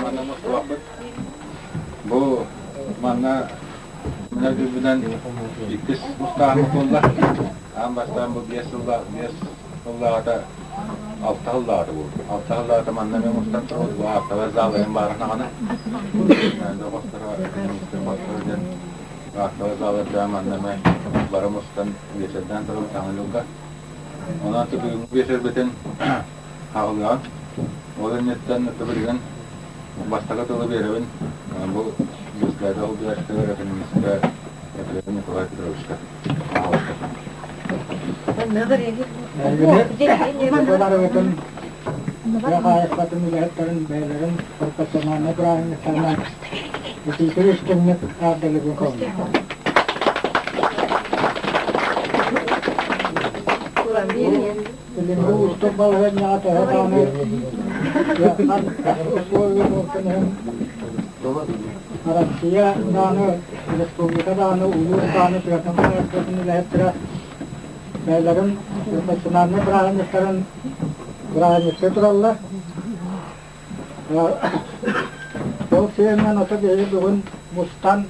Манна мустубаппыт. Бу манна Мына иккис мустааһын буолла. Аан бастаан бу 5 сыллааҕыта 6 сыллааҕыта буолбут. 6 сыллааҕыта манна эмиэ мустан турабыт. Бу актовай зал эҥин баарын саҕана. Доҕотторо, экономистар диэн актовай залларга манна эмиэ бары мустан биэчэрдээн турабыт саҥа дьылга. Онон бүгүҥҥү биэчэрбитин хаалыаҕын. Ол инниттэн билигин бастакы тылы биэрэбин бу Бискайда убийачтыгар экономистка Екатерина Николай Петровичка. Барыбытын тыа хаһаайыстыбатын үлэһиттэрин бэйэлэрин профессиональнай бырааһынньыктарынан итиитик истиҥник эҕэрдэлиибин көрдүм. Билиҥҥи уустук балаһыанньаҕа төһө даҕаны ыарахан условия буолтун иһин Россия даҕаны, республика даҕаны, улуус даҕаны тыатын хаһаайыстыбатын үлэһиттэрэ бэйэлэрин профессиональнай бырааһынньыктарын бырааһынньыктыы тураллар. Ол сиэринэн ото биһиги бүгүн мустан,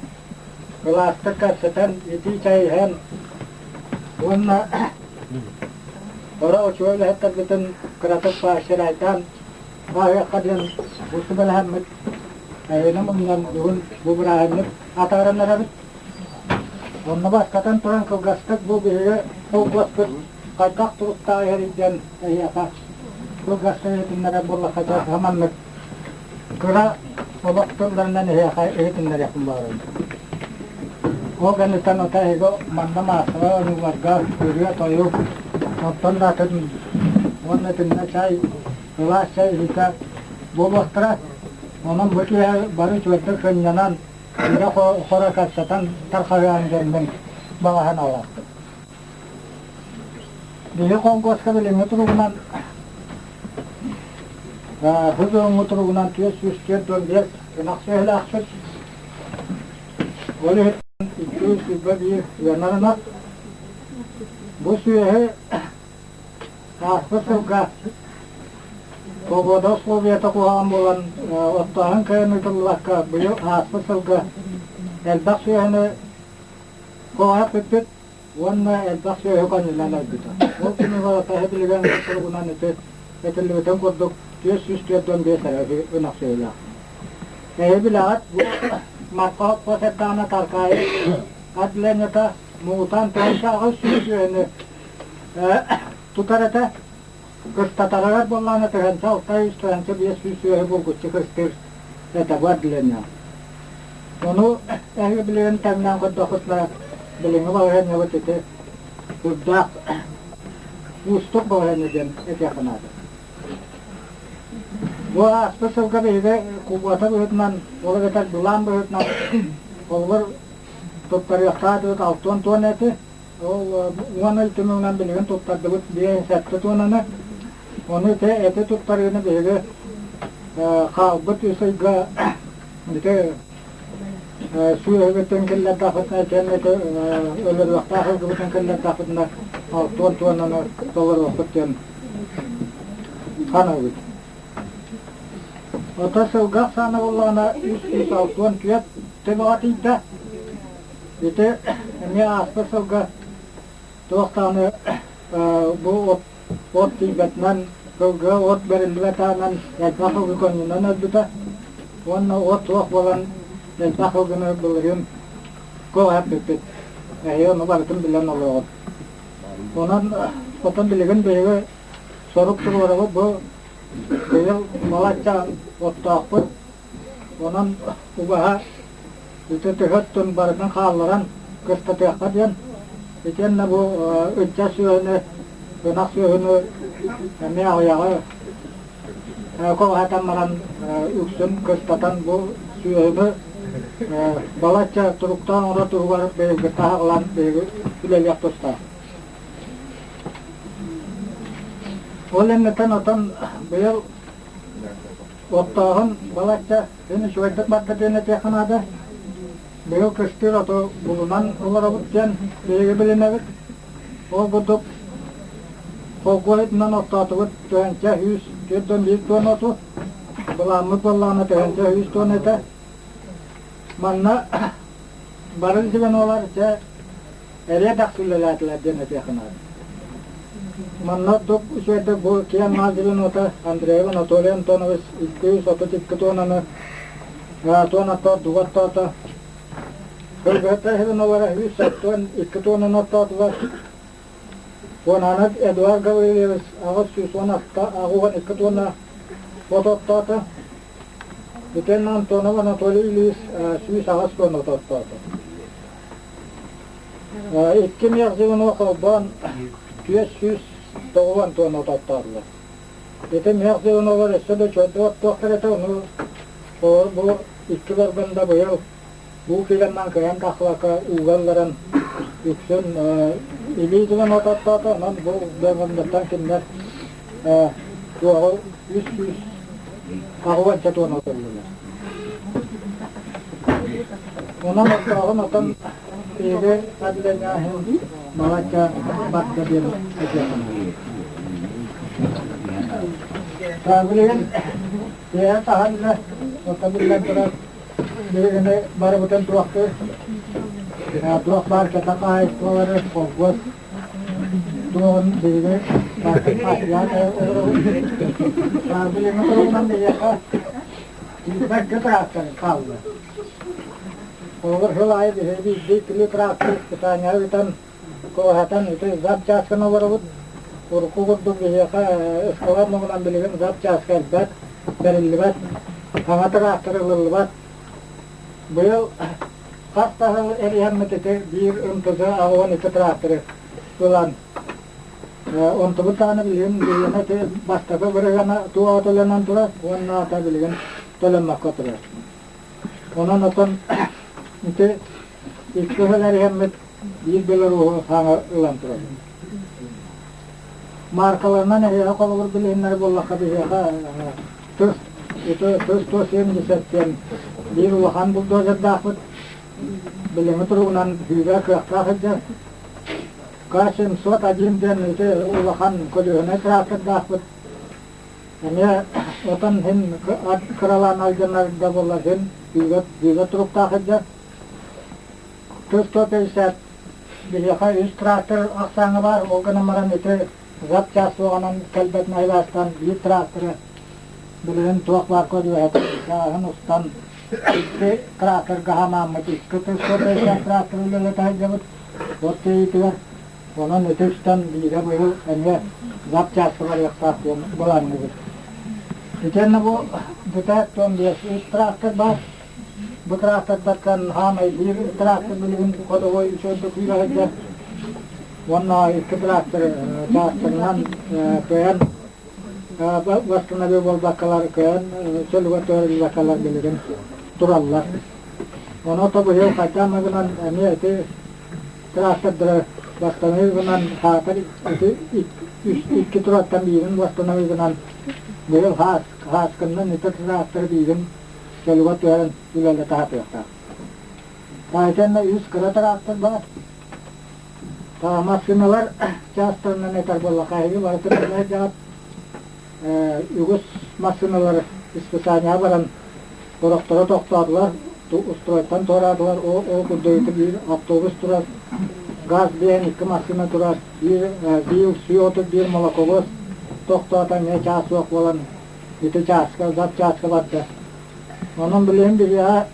кылаастык кэпсэтэн, итии чэй иһэн уонна Ора учуой үлэһиттэрбитин кыратык поощряйдаан ааһыахха диэн бу сүбэлэһэммит эһиги мунньан бүгүн бу бырааһынньык атааран эрэбит. Онно бастатан туран кылгастык бу биһиги холкуоспут хайдах туруктаах иһэрий диэн эһиэхэ кылгастык иһитиннэрэр буоллахха дьэ маннык кыра олох тылларынан эһиэхэ иһитиннэриэхпин баҕарабын. Ол кэнниттэн ото эһиги манна маассаҕа ойууларга ырыа-тойук, оттон да атын уонна итиннэ чай, сылаас чай иһитэ буолуохтара. Онон бу киэһэ бары үчүгэйдик сынньанан, ирэ-хоро кэпсэтэн тархаһыан диэммин баҕаһан алаахпын. Биһи холкуоска билиҥҥи туругунан Хызыҥҥы туругунан 445 ынах сүөһүлээхпит. Ол иһиттэн 221 ыанар ынах. Бу сүөһү ааспыт сылга погода условията куһаҕан буолан оттооһун кыайан ыытыллыбакка быйыл ааспыт сылга элбэх сүөһүнү куһаҕан бүппүт уонна элбэх сүөһү көнньүнэн өлбүтэ. Ол түмүгэр атаһы билигин туругунан ити этиллибитин курдук 445 эрэ ынах сүөһүлээх. Эһи билэҕит, бу Марха хос эрдэҕинэ Таркаайы отделениета муҥутаан 1800 сүөһүнү тутар этэ. Кыстатарыгар буоллаҕына 1600, 1500 сүөһү булгуччу кыстыыр этэ бу отделение. Ону эһиги билигин тэҥнээн көрдөххүтүнэ, билиҥҥи балаһыанньабыт ити үрдээх уустук балаһыанньа диэн этиэххэ наада. Бу ааспыт сылга биһиги кубуота быһыытынан, ол эбэтэр былаан быһыытынан холобур туттарыахтаах этибит 60 туонна эти. Ол 10 ый түмүгүнэн билигин туттардыбыт 57 туоннаны. Ону ити эти туттарыыны биһиги хаалбыт үс ыйга ити сүөһүбүтүн киллэрдэхпитинэ итиэннэ ити өлөрүөхтээх ылгыбытын киллэрдэхпитинэ 60 туоннаны толоруохпут диэн саныыбыт. Ото сылга ахсаана буоллаҕына 364 төбөҕө тиийдэ. Ити эмиэ ааспыт сылга туох даҕаны бу от, от тиийбэтинэн сылгыга от бэриллибэтэҕинэн элбэх сылгы көнньүнэн өлбүтэ уонна от суох буолан элбэх сылгыны былырыын куоһарбыппыт. Эһиги ону барытын билэн олороҕут. Онон отон билигин биһиги сорук туруорабыт бу быйыл балачча оттоохпут. Онон убаһа ити төһө өттүн барытын хаалларан кыстатыахха диэн итиэннэ бу ыччат сүөһүнү, ынах сүөһүнү эмиэ аҕыйаҕы куоһатан баран үксүн кыстатан бу сүөһүнү балачча туруктаан оҥорор туһугар биһиги таһаҕалаан биһиги үлэлиэх тустаах. Ол инниттэн отон быйыл Оттооһун балачча эн үчүгэйдик барда диэн этиэххэ наада. Быйыл кыстыыр оту булунан олоробут диэн биһиги билинэбит. Ол курдук Холкуоһутунан оттоотубут 1141 туонна оту, былааммыт буоллаҕына 1100 туонна этэ. Манна бары звенолар дьэ эрэ тахсыллалаатылар диэн этиэххэ наада. Манна ордук үчүгэйдик бу киэҥ маас звенота Андреев Анатолий Антонович 232 туоннаны туоннаттан ордугу оттоото. Кыргыһыттар звенолара 172 туоннаны оттоотулар. Куонаанап Эдуард Гаврильевич 816 туонна от оттоото. Бүтэн Антонов Анатолий Ильич 108 туонна от оттоото. Икки миэх звено холбоон 490 туонна от оттоотулар. Ити миэх звенолар өссө да чөрдө оттуохтар этэ, ону бу икки барбында быйыл Уу килэммэн кыайан тахсыбакка ууга ылларан үксүн илии дьонун ототтоото, онон бу дьоннортон кинилэр туоҕу 380 туона ыллылар. Онон оттооҕун отон биһиги отделениеһын балачча барда диэн этиэххэ. Билигин тиэһэ таһан илэ, оттон биллэн турар Билигини барыбытын туохтуур, туох баар кэтэх хаһаайыстыбалары, холкуос туоҕун биһиги барытын хааччыйан олоробут. Билиҥҥи туругунан биһиэхэ тиийбэккэ трактор хаалла. Холобур, сыл аайы биһиги биирдии кило трактор испытанияҕа ыытан, куоһатан ити запчаасканы олоробут. Урукку курдук биһиэхэ ыскалаан муҥунан билигин запчааска элбэт, бэриллибэт, саҥа тыраахтар ылыллыбат. Быйыл хас да сыл эрийэммит ити биир МТЗ 82 тыраахтары ылан онтубут даҕаны билигин билигин ити бастакы бырыһыана туоҕа төлөнөн турар уонна ата билигин төлөммөккө турар. Онон отон ити икки сыл эрийэммит биир белоруһу саҥа ылан турабын. Маркаларынан эһиэхэ холобур билиһиннэр буоллахха биһиэхэ тыс ити тыс 170 диэн биир улахан бульдозердаахпыт. Билиҥҥи туругунан сүүрэр кыахтаах сылдьар. К-701 диэн ити улахан көлүөһүнэй трактордаахпыт. Эмиэ отон син кыралаан алдьанар да буоллар син сүүрэр туруктаах сылдьар. Тыс 150 биһиэхэ үс трактор ахсааҥҥа баар, ол гынан баран ити запчаас суоҕунан кэлбэт найылаастан биир тракторы билигин туох баар көрүөһэтин чааһын устан икки тракторга хамааммыт икки тыс 150 трактор үлэлэтэ сылдьабыт от тиэйиитигэр онон ити үстэн биирэ быйыл эмиэ запчааска барыахтаах диэн былаанныыбыт. Итиэннэ бу бүтээт туом биэс үс трактор баар. Бу трактордартан хаамай биир трактор билигин ходовой үчүгэйдик күүрэ сылдьар. Уонна икки трактор чаастарынан кыайан восстановил буолбаккалар кыайан чөлүгэр түһэриллибэккэлэр билигин тураллар. Ону то быйыл хайдах гынан эмиэ ити трактордары восстановил гынан хаатар ити икки тураттан биирин восстановил гынан быйыл хааскыннан ити трактор биирин чөлүгэр түһэрэн үлэлэтэ сатыахтаах. Итиэннэ үс кыра тыраахтар баар. Массыыналар чаастарынан этэр буоллахха, эһиги барытын билэ сылдьаҕыт. Үгүс массыыналар испытанияҕа баран сорохторо тохтоотулар, устройтан туораатылар. Ол курдук ити биир автобус турар, газ диэн икки массыына турар, биир биир 131 молоковоз тохтоото эмиэ чаас суох буолан ити чааска, запчааска барда. Онон билигин биһиэхэ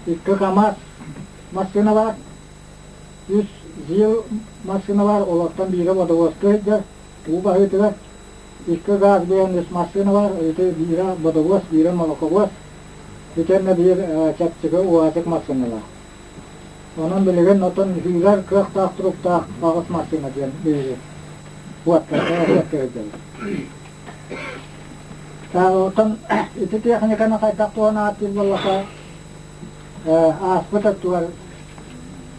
икки КАМАЗ массыына баар, үс ЗИЛ массыына баар, олортон биирэ водовозка сылдьар, уу баһыытыгар. Икки газ диэн үс массыына баар, ити биирэ водовоз, биирэ молоковоз, итиэннэ биир чэпчэки УАЗик массыыналаах. Онон билигин отон сүүрэр кыахтаах туруктаах аҕыс массыына диэн биһиги уоттарга сылдьабыт. Оттон ити техниканы хайдах туһан ааттыыр буоллахха, ааспыт өттүгэр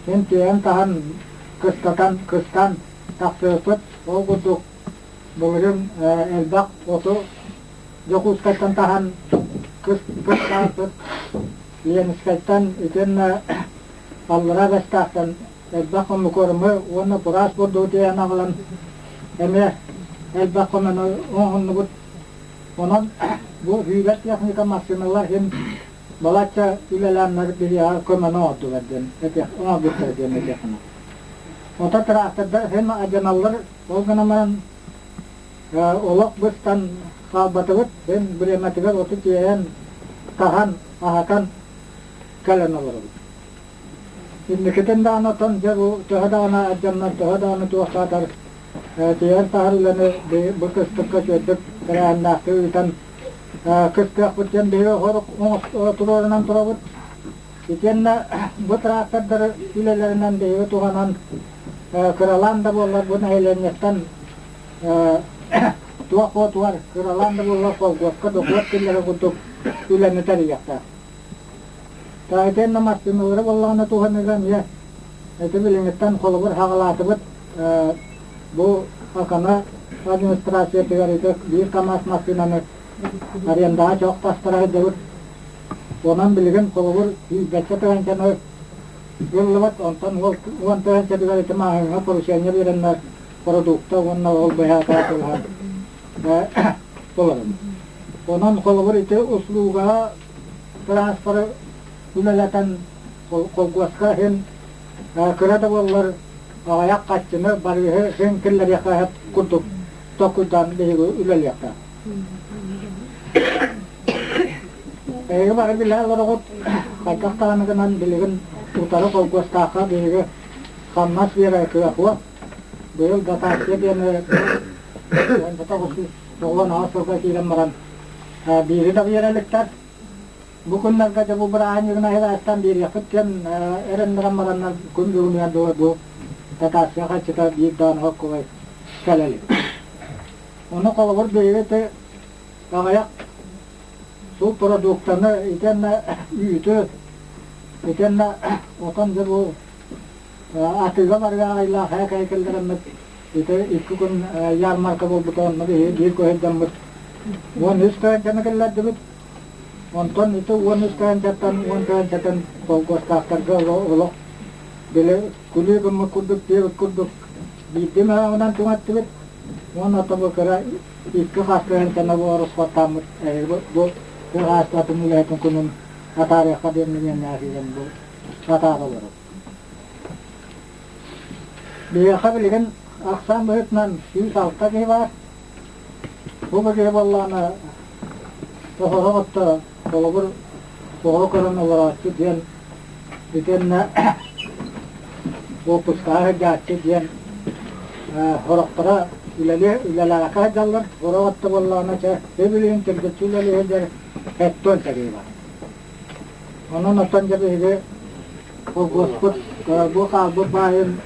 син тиэйэн таһан, кыстатан, кыстаан тахсыахпыт. Ол курдук былырыын элбэх оту Дьокуускайтан таһан кыстаабыт, Ленскайтан итиэннэ Аллараа Бэстээхтэн элбэх хомукуоруму уонна бураас бурдугу тиэйэн аҕалан эмиэ элбэх көмөнү оҥоһуннубут. Онон бу сүүрэр техника массыыналар иһин балачча үлэлээннэр биһиэхэ көмөнү оҥордулар диэн оҥорбуттар диэн этиэххинэ. Ото трактордар иһин адьаналлар, ол гынан баран олох быстан хаалбатыбыт, син бириэмэтигэр оту тиэйэн, таһан, аһатан кэлэн олоробут. Инникитин даҕаны отон дьэ бу төһө даҕаны ардьаннар, төһө даҕаны туохтаатар тиэйэр таһар үлэни бу кыстыкка үчүгэйдик тэрээһиннээхтик ыытан кыстыахпыт диэн биһиги туруорунан турабыт. Итиэннэ бу трактордары үлэлэринэн биһиги туһанан кыралаан да буоллар бу нэһилиэнньэттэн туох буотугар кыралаан да буоллар холкуоска дохуот киллэрэр курдук үлэни тэрийиэхтээх. Итиэннэ массыыналары буоллаҕына туһаныыга эмиэ ити билиҥҥиттэн холобур хаҕалаатыбыт. Бу Акана администрациятыгар ити биир КАМАЗ массыынаны арендаҕа чох тастара сылдьабыт. Онон билигин холобур сүүрбэччэ тыһыынчаны ыллыбыт, онтон уон тыһыынчатыгар ити маҕаһыыҥҥа поручение биэрэннэр продукта уонна ол быһаата атыылаһан толоробут. Онон холобур ити услугаҕа транспоры үлэлэтэн холкуоска иһин кыра да буоллар аҕыйах хаччыны барыыһы иһин киллэриэххэ курдук толкуйдаан биһиги үлэлиэххэ. Эһиги бары билэ олороҕут хайдах даҕаны гынан билигин утары холкуостаахха биһиги хамнас биэрэр кыах суох. Быйыл дотация диэн 1998 сылга киирэн баран биири да биэрэ иликтэр. Бу күннэргэ дьэ бу бырааһынньыгын аһыраастан биэриэхпит диэн эрэннэрэн бараннар күн бүгүнүгэр дылы бу дотация харчыта биир даҕаны холкуобай кэлэ илик. Ону холобур биһиги ити аҕыйах сул продуктаны итиэннэ үүтү итиэннэ отон дьэ бу атыыга барыга айылаах һээкэйи киллэрэммит ити икки күн ярмарка буолбута онно биһиги биир көһүлдэммит 13 тыһыынчаны киллэрдибит. Онтон ити 13 тыһыынчаттан 10 тыһыынчатын холкуостаахтарга олох били күлүү гыммыт курдук диэбит курдук биирдии мөһөөҕүнэн түҥэттибит. Уонна тобу кыра икки хас тыһыынчаны бу ороскуоттааммыт бу тыа хаһаайыстыбатын үлэһитин күнүн атаарыахха диэн миниэннээх бу атаара олорор. Биһиэхэ билигин ахсаан быһыытынан 106 киһи баар. Бу киһи буоллаҕына оһоһо отто холобур оҕо көрөн олорооччу диэн итиэннэ уоппускаҕа сылдьааччы диэн сорохторо үлэлии үлэлээбэккэ сылдьаллар, сорох отто буоллаҕына чэ билигин тиргиччи үлэлии сылдьар хэттуон сэрии баар. Онон оттон дьэ биһиги холкуоспут бу хаалбыт баайын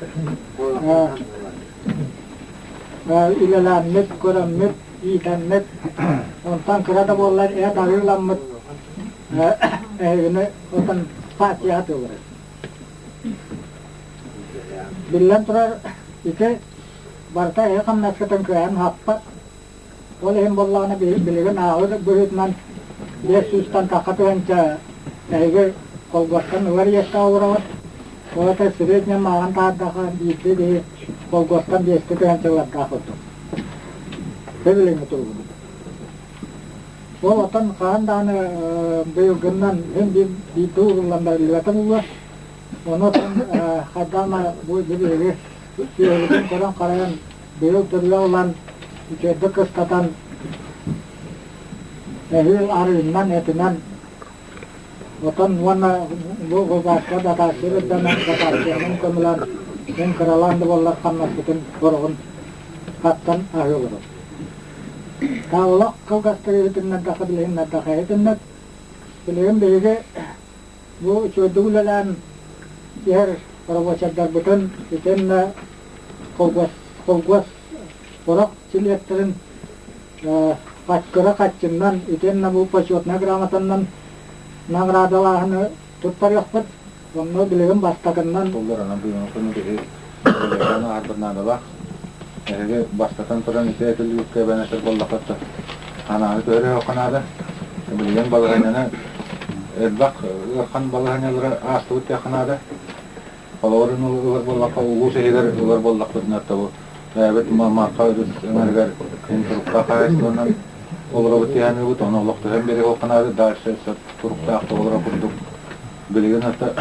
үлэлээммит, көрөммүт, иитэммит, онтон кыра да буоллар эт арыыламмыт эһигини отон партияҕа тылларар. Биллэн турар, ити барыта эһи хамнаскытын кыайан хаппат. Ол иһин буоллаҕына билигин ааҕыы быһыытынан 500-тан тахха тыһыынча эһиги холгуостан ылар иэстээх олороҕут. Ол эбэтэр среднем ааҕан таһаардаха биирдии киһи холгуостан биэстэ тыһыынча ылардаах курдук. Сөбүлэҥҥэ туругунан. Ол оттон хаһан даҕаны быйылгыннан син биирдэ ууруллан бэриллибэтэ буолуо. Ону оттон хайдаҕына бу биһиги сүөһүбүтүн көрөн-харайан Быйыл төрүө ылан, үчүгэйдик кыстатан, эһиил арыыннан, этинэн, отон уонна бу государство дотация үрдэнэн, дотациянан көмөлөөн, мин кыралаан да буоллар хамнаспытын сороҕун хаттан аһыы олоробут. Тааллах кылгастык иһитиннэрдэххэ билиһиннэрдэххэ иһитиннэр. Билигин биһиги бу үчүгэйдик үлэлээн иһэр рабочайдарбытын итиэннэ холкуос холкуос сорох чилиэттэрин кыра хаччыннан итиэннэ бу почетнай грамотаннан наҕараадалааһыны туттарыахпыт. Онно билигин бастакыннан Булларанан быйылгы киһи аарбыт наадалаах. Эһиги бастатан туран ити этиллибиккэ эбэн этэр буоллаххыт ханааны төһөрүөххэ наада. Билигин балаһыанньаны элбэх ыарахан балаһыанньалары аастыбыт диэххэ наада. Холобурун ылар буоллахха, улуус иһигэр ылар буоллахпытына, бэйэбит Марха өрүс өҥөрүгэр Эн туруктаах хаһаайыстыбанан олоробут тиһаныыбыт, ону олох төһөн биэриэххэ дальше туруктаах олоро курдук. Билигин ата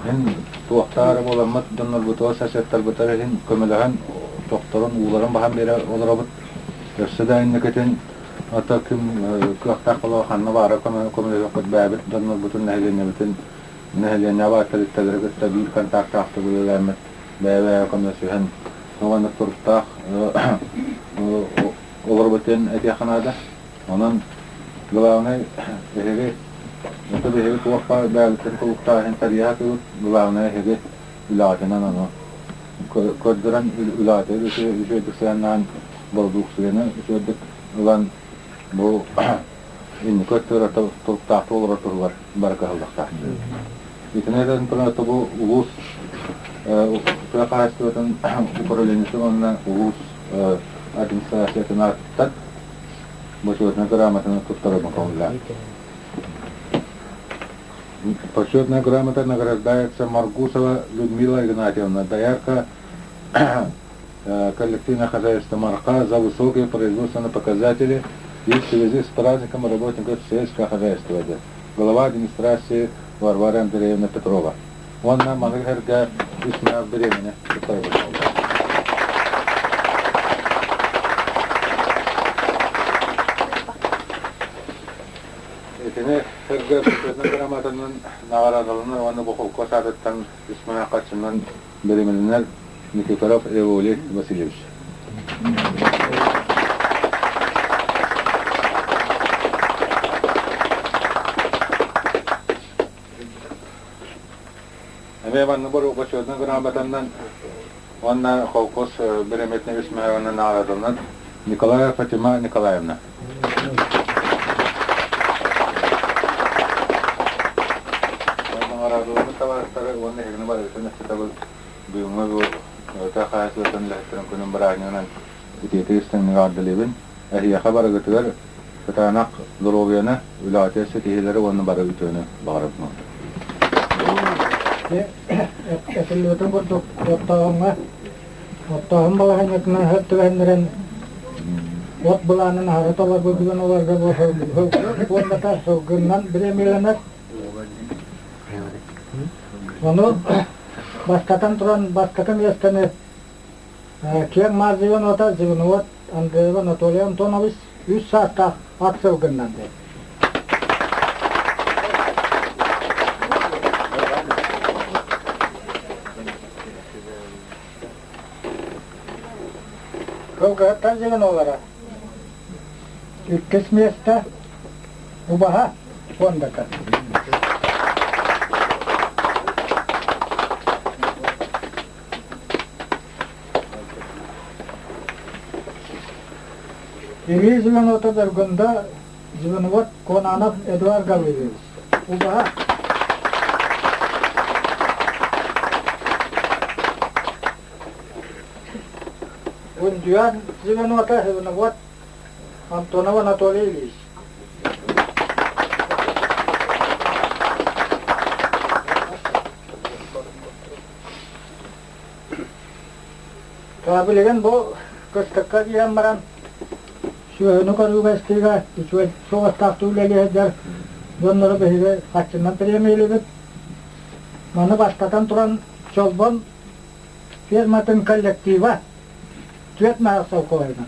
эн туохтаары буоламмыт дьоннорбутугар сосеттарбытыгар иһин көмөлөһөн тохторун ууларын баһан биэрэ олоробут. Өссө да инникитин ата ким кыахтаах боло ханна баара көмөлөһүөхпүт бэйэбит дьоннорбутун нэһилиэнньэбитин нэһилиэнньэ баар тэрилтэлэри кытта биир контактаахтык үлэлээммит бэйэ-бэйэ көмөлөсүһэн уонна туруктаах олорбутун этиэххэ наада. Онон главнай эһиги это биһиги туох баар бэйэбиттэн тулуктааһын тэрийэ сатыыбыт. Главное эһиги үлэҕитинэн ону көрдөрөн үлэҕитигэр үчүгэйдик сыһыаннаан бородууксуйаны үчүгэйдик ылан бу инники өттүгэр туруктаахтык олорор туһугар бары кыһаллыахтаах. Итини этэн туран бу улуус тыа хаһаайыстыбатын управлениетын уонна улуус администрациятын ааттан Бочуотунай грамотаны туттарабын көҥүллээн. Почетная грамота награждается Маргусова Людмила Игнатьевна, доярка коллективное хозяйство Марха за высокие производственные показатели и в связи с праздником работников сельского хозяйства. Глава администрации Варвара Андреевна Петрова. Уонна маны эргэ үс беремене Итини сэргэ Почетнай грамотанан наҕараадаланар уонна бу холкуос аатыттан үс мунньаххаччынан биримилинэр Никифоров Револий Васильевич. Эмиэ манна Бочуотунай грамотанан уонна холкуос бириэмэтинэн үс мөһөөнөн наҕараадаланан Николаева Фатима Николаевна. Наҕараадаланан табаарыстары уонна эһигини барыгытын өссө бүгүҥҥү бу тыа хаһаайыстыбатын үлэһиттэрин күнүн бырааһынньыгынан итиитик истиҥник эҕэрдэлиибин. Эһиэхэ барыгытыгар кытаанах доруобуйаны, үлэҕитигэр ситиһиилэри уонна бары үтүөнү баҕарабын. Этиллибитин курдук, оттооһуҥҥа оттооһун балаһыанньатынан сөп түбэһиннэрэн от былаанын аһара толорбут бүгүн олорго бу пуондата сылгыннан бириэмийэлэнэр. Ону бастатан туран бастакы миэстэни Киэҥ Маар звенота звеновод Андреева Анатолий Антонович үс саастаах ат сылгыннан диэн. Кылгыһыттар звенолара иккис миэстэ Убаһа фондата. Илии звенота Доргунда звеновод Конанов Эдуард Гаврильевич. Убаһа. Ундьуан звенота звеновод Антонов Анатолий Ильич. Билигин бу кыстыкка киирэн баран сүөһүнү көрүүгэ-истиигэ үчүгэй суобастаахтык үлэлии сылдьар дьоннору биһиги харчынан премиялыыбыт. Маны бастатан туран Чолбон ферматын коллектива түөрт маһы солкуобайынан.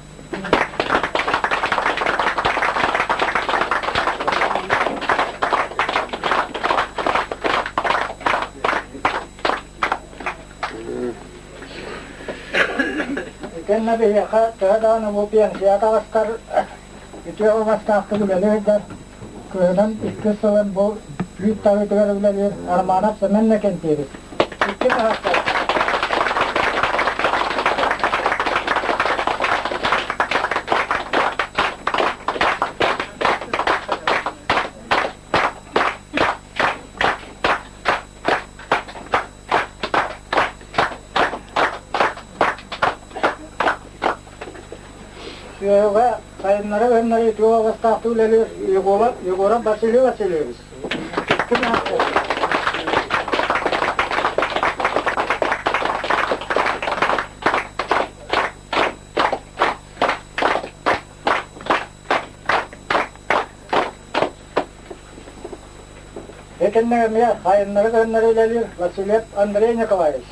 Итиннэ биһиэхэ төһө даҕаны бу пенсия таҕыстар үтүө убастаахтык үлэлии сылдьар кыһынын иккис сылын бу үүт таһыытыгар үлэлиир Арманов Семен Накентьевич. Икки таһааттар. Сүөһүгэ сайыннары-уһуннары үтүө уобастаахтык үлэлиир Егоров, Егоров Василий Васильевич. Ким ааттыыр? Итиннэ эмиэ хайыннары-кыһыннары үлэлиир Васильев Андрей Николаевич.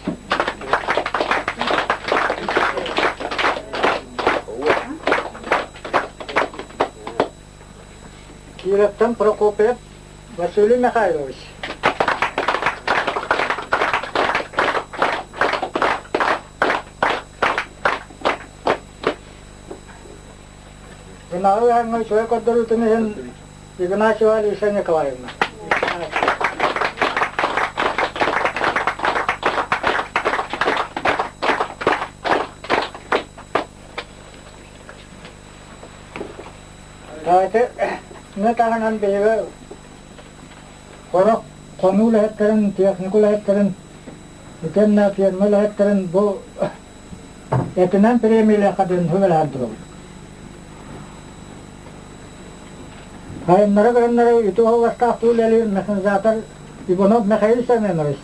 Кировтан Прокопьев Василий Михайлович. Ынаҕы ыһаҥҥа үчүгэй көрдөрүүтүн иһин Игнатьева Алиса Николаевна. Ити не таһынан биһиги сорох хонуу үлэһиттэрин, техника үлэһиттэрин, итиэннэ ферма үлэһиттэрин бу этинэн премиялиэххэ диэн сүбэлэһэн турабыт. Сайыннары-кыһыннары үтүө уһугастаахтыы үлэлиир механизатор Иванов Михаил Семенович.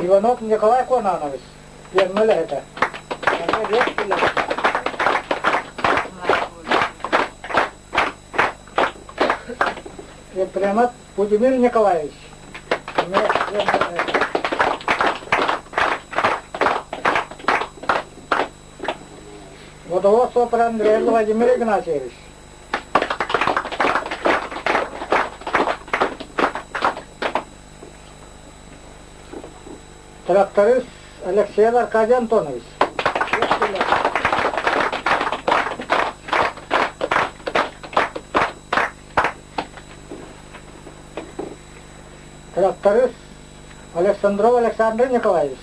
Иванов Николай Конанович. Ферма үлэһитэ. Ефремов Владимир Николаевич. Водовоз суоппара Андрей Владимир Игнатьевич. Тракторист Алексеев Аркадий Антонович. Тракторист Александров Александр Николаевич.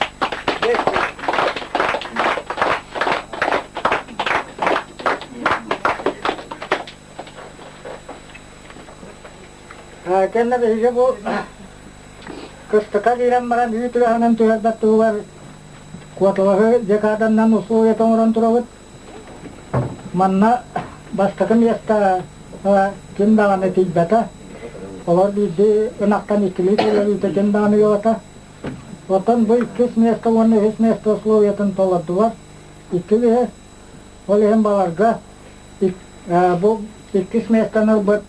Кэннэ биһиги бу кыстыка киирэн баран үүт үрэҕинэн түһэрбэт туһугар куоталаһыы декаданнан условията оҥорон турабыт. Манна бастакы миэстэ ким даҕаны тиийбэтэ. Олор биирдии ынахтан иккилии киилэ ким даҕаны ыалата. Оттон бу иккис миэстэ уонна үһүс миэстэ условиятын толордулар. Икки киһи. Ол иһин баларга бу иккис миэстэни ылбыт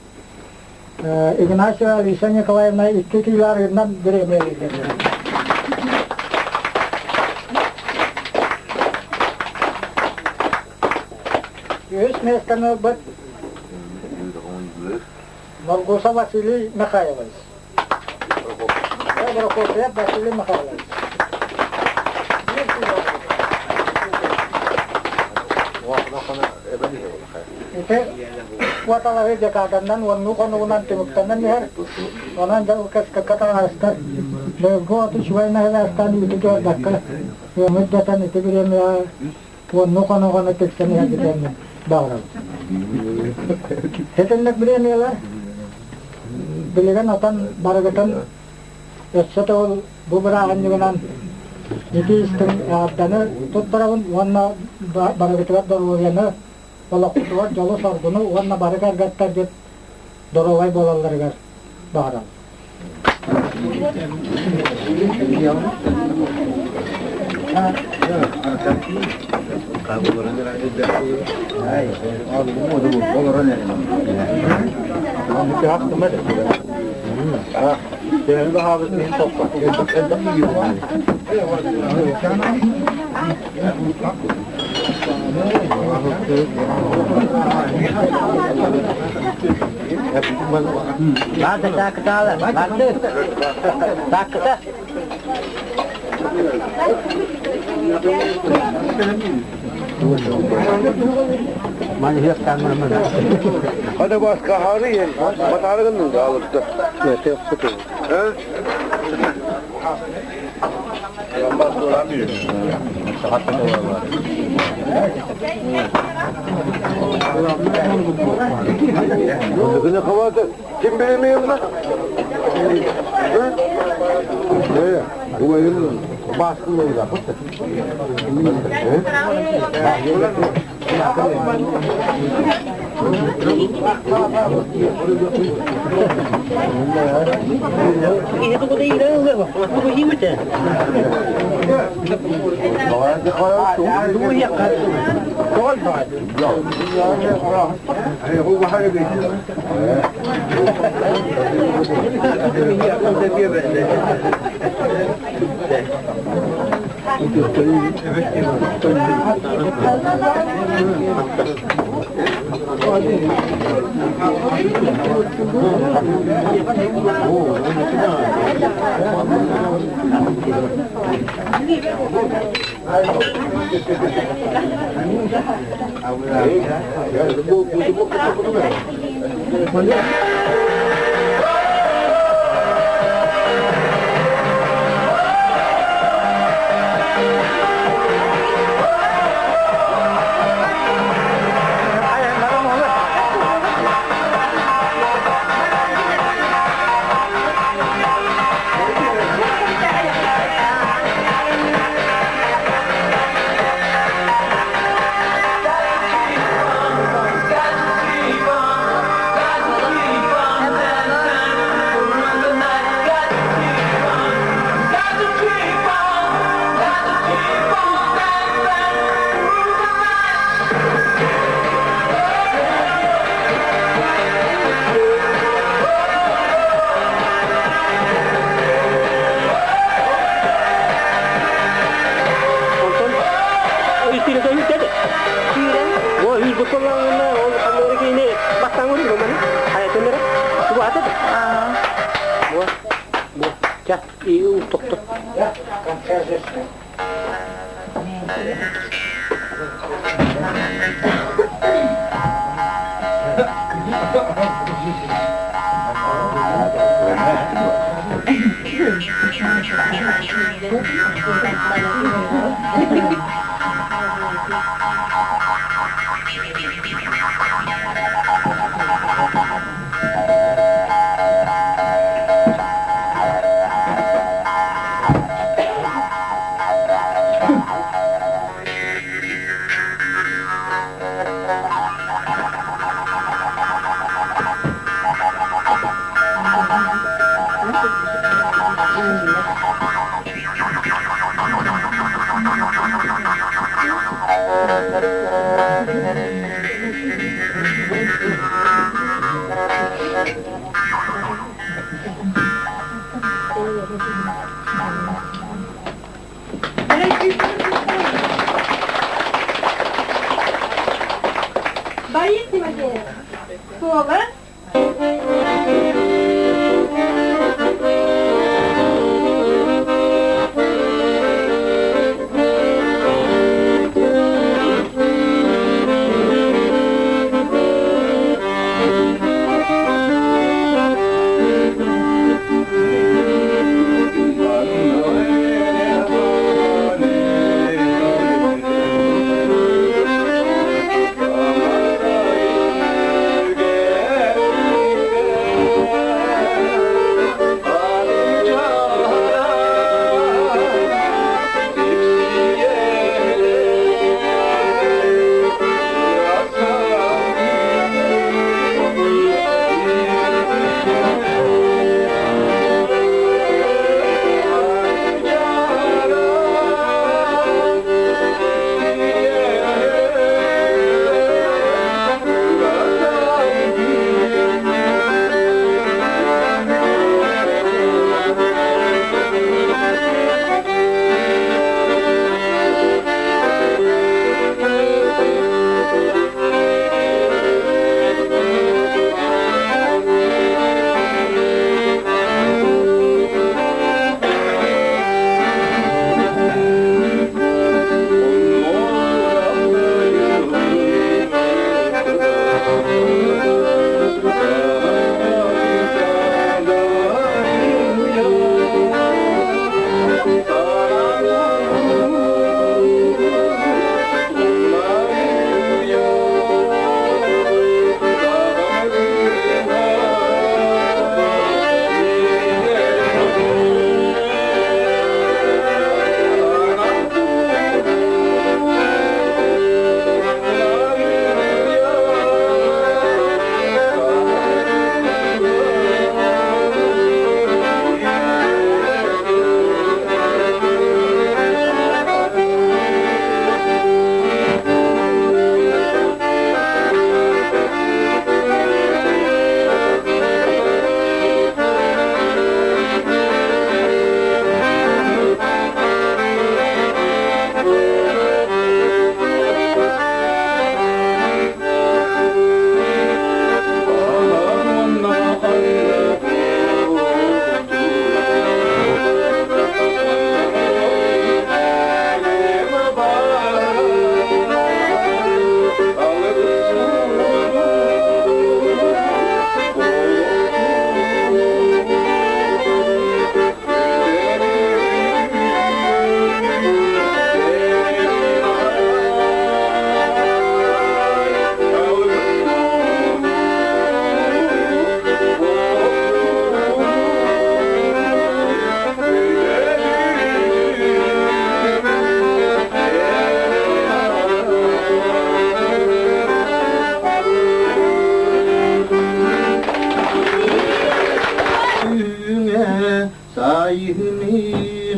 Игнатьева Алиса Николаевна икки киилэ арыынан бириэмийэлииллэр. Үһүс миэстэни ылбыт Моргуса Василий Михайлович. Прокопьев Василий Михайлович. Ити куоталаһыы декаданнан уоннуу хонугунан түмүктэнэн иһэр. Онон дьыл кэскэккэ таҥарыстар быйылгы оту үчүгэй нэһилиэктэн үүтү көрбөккө ыамыт дэтэн ити бириэмийэҕэ уоннуу хонугуна тиксэн иһэрбитин баҕарабыт. Итинник бириэмийэлэр билигин отон барыгытын өссө төгүл бу бырааһынньыгынан ити истиҥ эҕэрдэни туттарабын уонна барыгытыгар доруобуйаны, олоххутугар дьолу-соргуну уонна бары кэргэттэргит доруобай буолалларыгар баҕарабын. Hadi başka harı yer. Batargın da alırdı. He? Kim bilemiyor lan? He? Борис Тимофеев. Соло.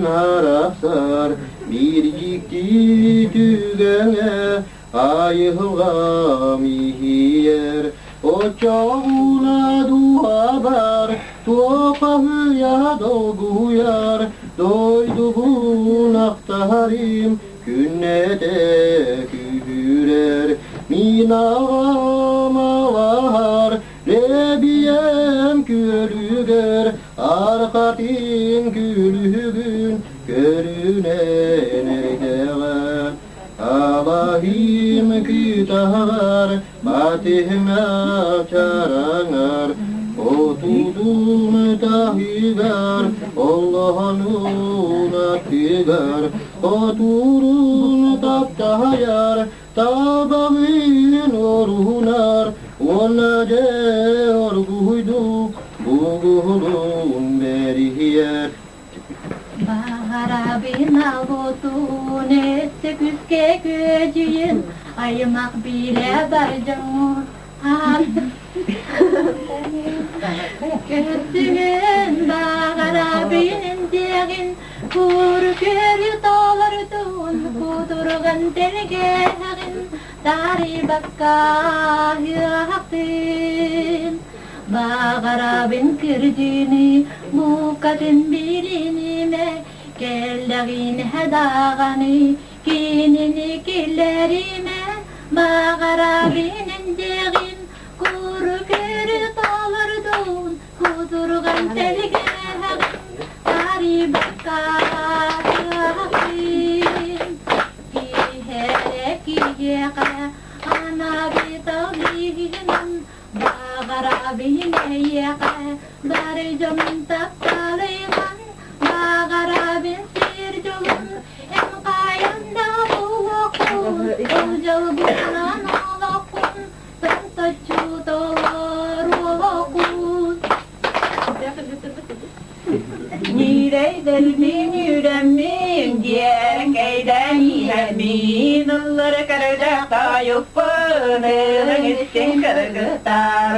арахсар биир дьикти түгэҥэ айылҕам иһийэр оччоҕуна дууһабар туохаһыйа долгуйар дойдубун ахтарым күннэтэ күүһүрэр мин аҕам алаһар Лэбийэм күөлүгэр арҕатын күлүгүн көрүнэн эрдэҕэ Алаһыым кытаҕар батыһыҥа чараҥар отутун таһыгар оллоонун аттыгар хотуурун таптайар Табаҕын оруһунар уонна дьэ оргуйдук бугулун бэриһиэр. Баҕарабын алотун өссө күскэ күөдьүйүн аймах билэ бар дьоҥҥун Көстүгүн баҕарабын диэҕин Кур күөлү толордун кутурган тэлгэһэҕин Таарыйбакка ыһыахтын Баҕарабын кырдьыыны букатын билинимэ Кэллэҕинэ даҕаны кинини киллэримэ Баҕарабын диэҕин Куру көрү толордун кутурган тэлгэһэҕин Тарибакка Киһэрэ киһиэхэ анабиталиһинэн Баҕарабын эйиэхэ бары дьонун тапталыйган Баҕарабын сир дьолун эн хайан да булуоххун Ол дьол булан олоххун Томточчу толоруоххун Ньирэйдэрбин үүрэммин, дьиэрэҥкэйдээн иһэммин, ыллары көрүдэх тойукпун, ылыҥ истиҥ кыргыттар.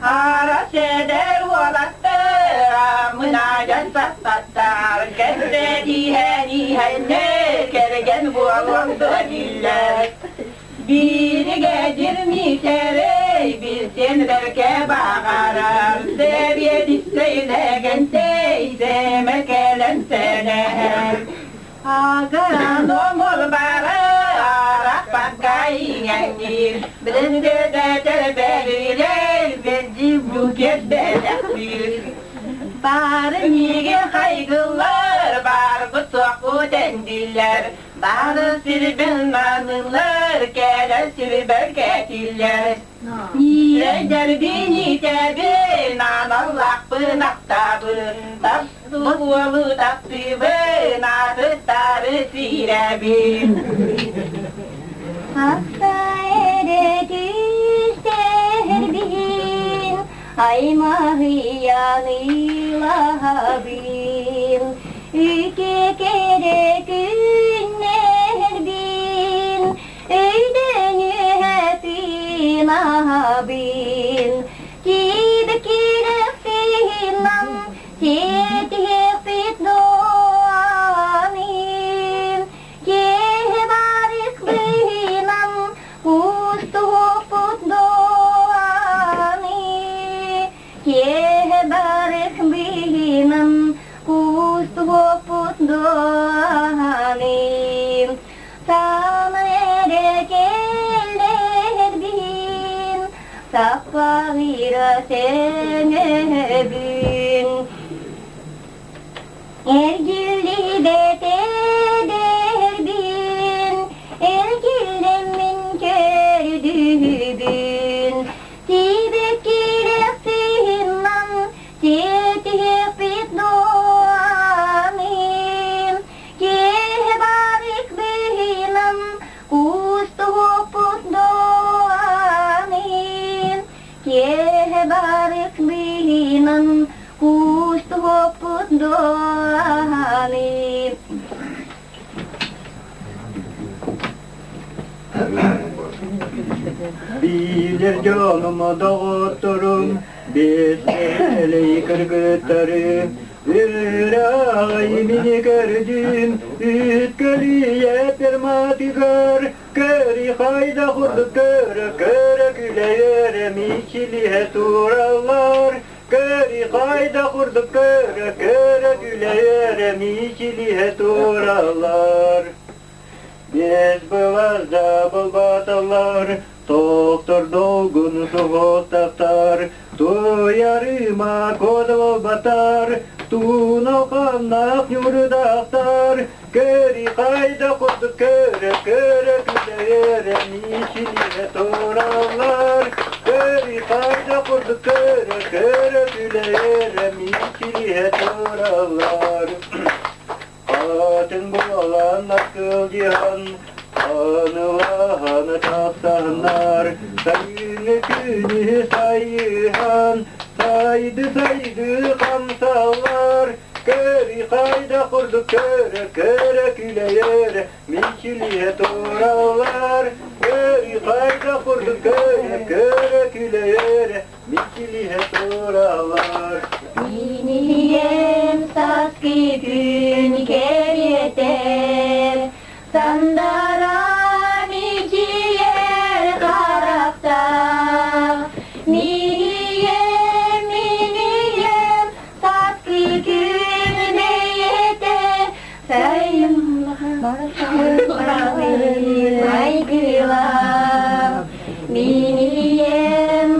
Хара сэдэр уолаттар, аммынаадьан саппаттар, кэпсэтиһэн иһэннэр, кэргэн буолуом дуо дииллэр. Биригэдьир Миитэрэй билсиэн бэркэ баҕарар, сэбиэдиссэй Лэгэнтэй сэмэ кэлэн сэнэһэр. Агроном бары арахпакка иҥэҥниир, билиндэтэтэр бэрилэр, бэлдьи букет бэлэхтиир. Бары миигин хайгыллар, барбыт суохпут эндиллэр, Бары сирбин маанылар, кэлэр сирбэр кэтиллэр. Ниэдэрбин итэбин, аналлаахпын ахтабын, таптыыр уолу таптыыбын, атыттары сирэбин. Ахта эрэ түстербин, аймаһыйаныылаһабын, Үтүө кэрэ күннэрбин өйдөн үөһэ тыынаһабын, Киирэ кирэхсиһинэн сиэтиһиэхпит дуоанын, Киэһэ барык быһыынан кустуһуохпут дуоанын, Киэһэ барык быһыынан кустуһуохпут дуоанын, Саана эрэ кэллэрбин, саппаҕыра сэнэбин. Эргиллибэт эдэрбин, эргиллэммин көрдүүбүн, Сибэккилэх сыһыннан сиэтиһиэхпит дуоанын, Киэһэ барык быһыынан кустуһуохпут дуоанын, Киэһэ барык быһыынан кустуһуохпут дуоанын. Билэр дьонум, доҕотторум, биэс элэй кыргыттары. Үрэҕи мини көрдүм, үт көлүйэ перматыгар, Көрү хайда курдук көрө, көрө күлэ мичилиһэ тураллар. Көрү хайда курдук көрө, көрө күлэ мичилиһэ тураллар. Без былазда былбаталлар, Тоқтор долгун суһуохтахтар, Туйарыма кодолбатар, Туналханнаах ньурдаахтар, Көрү хайда курдук көрө, көрө күлэ мичилиһэ тураллар. Көрү хайда курдук көрө, көрө күлэ мичилиһэ тураллар. Атын буолан акылдьыһан, анылаһан тахсаннар, сайыны күнү сайыһан, сайды-сайды хамсаллар, Көрү хайда курдук көрө, көрө күлэйэр, мичилиһэ тураллар. Көрү хайда курдук көрө, көрө күлэйэр, мичилиһэ тураллар. Минием саскы күн кэриэтэ, Сандара мичийэр харахтаах. Минием, минием саскы күн бэйэтэ, Сайын майгылаах. Минием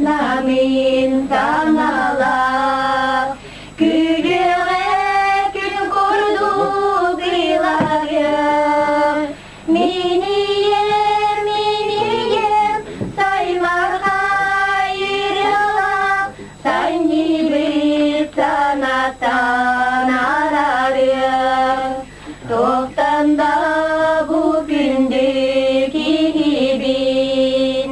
намын саҥалаах, Күлүҕэ күн курдук ылайар. Минием, минием, саймархай ырыалаах, Санньыбыт санаттан араарыам. Туохтан да бу күндү киһибин.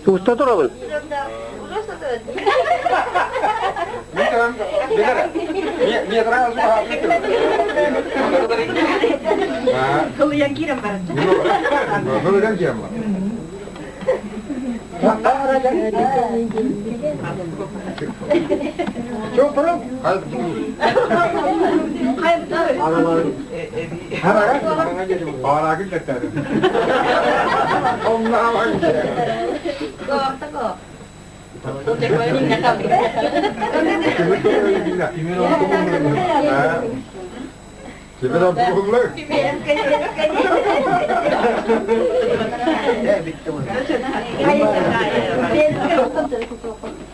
Уста турабын. Кылыйан киирэн баран. Кылыйан киирэн баран.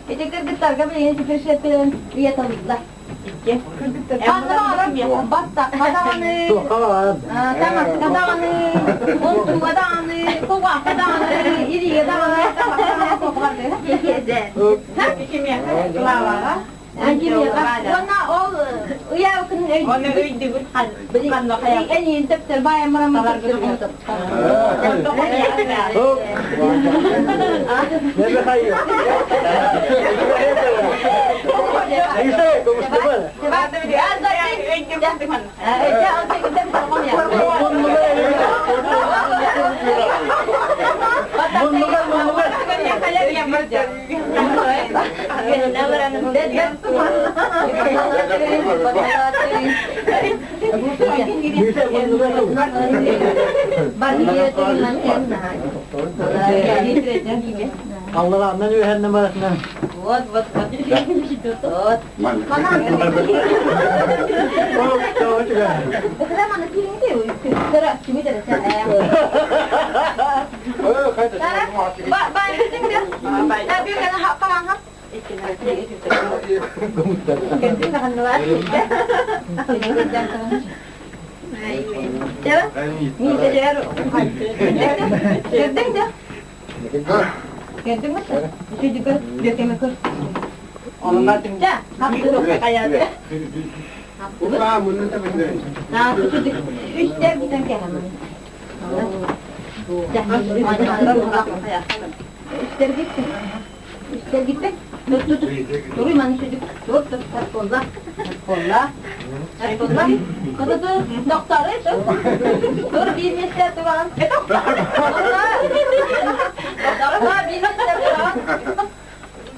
Ити кыргыттарга билигин теперь уяталлар. Баттахха таҥаска даҕаны, онтуга даҕаны, кугаахха даҕаны, иригэ даҕаны, Уонна ол ыйаабыкын өйдүүбүт эниин төптөр баайаммарам. Алларааҥҥан үөһэннэ барытынан. Вот, вот, вот. Вот.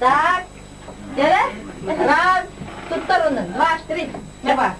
Так, раз, два, три, два.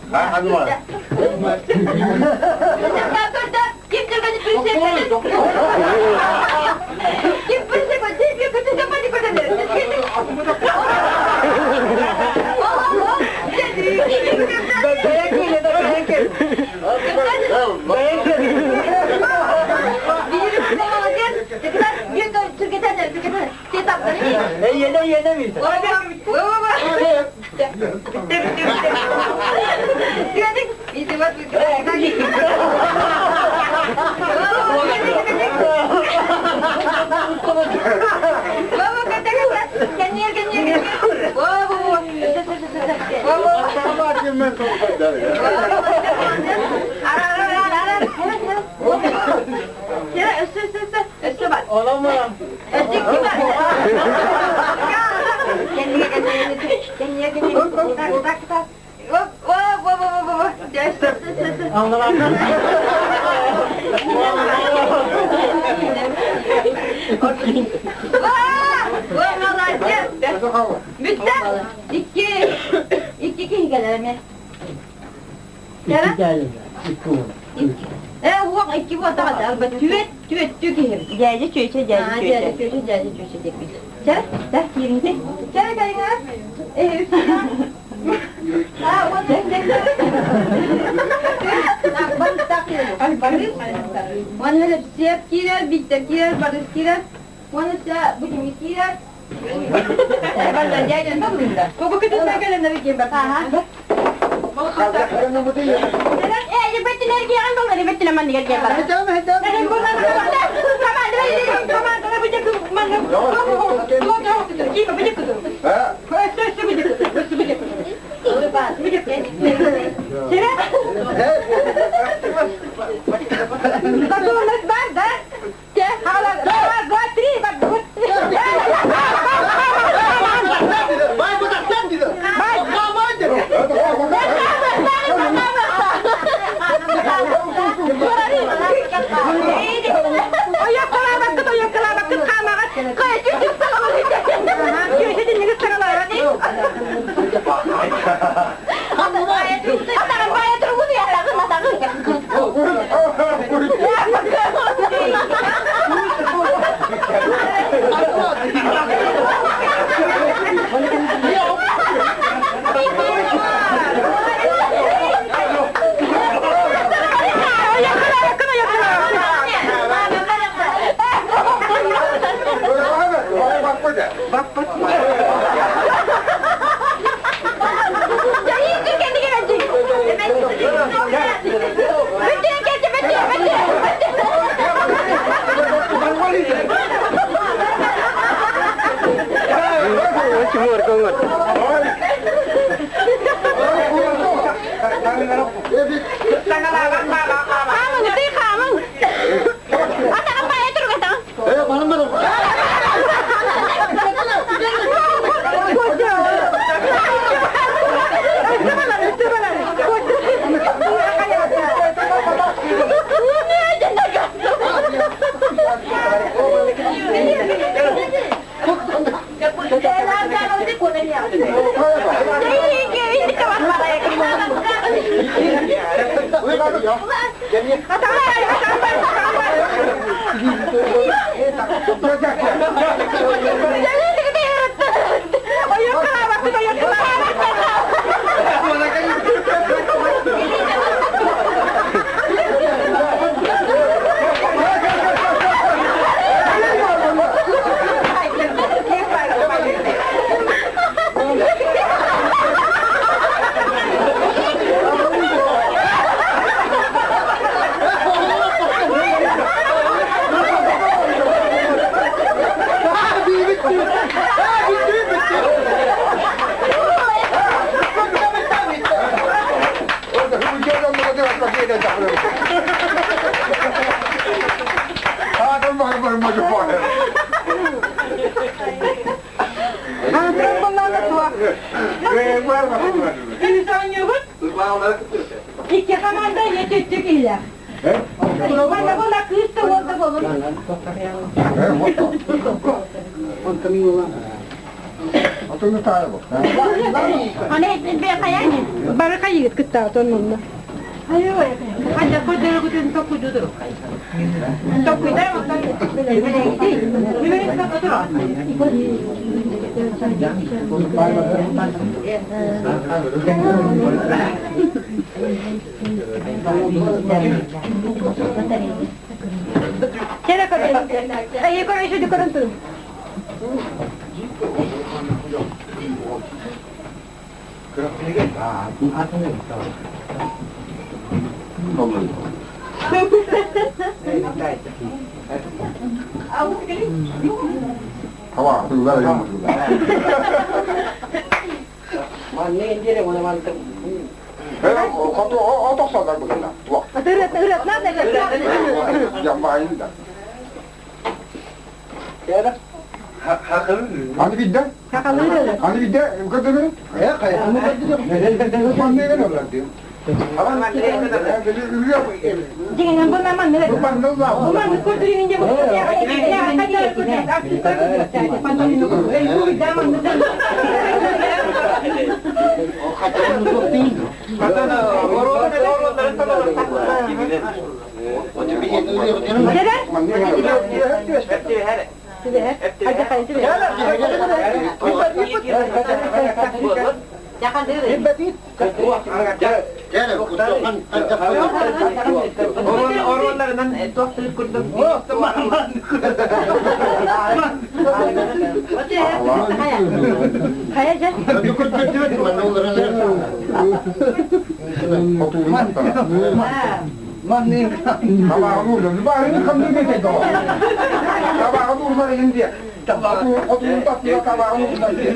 Сире? Готовность бар, да? Те, раз, два, три,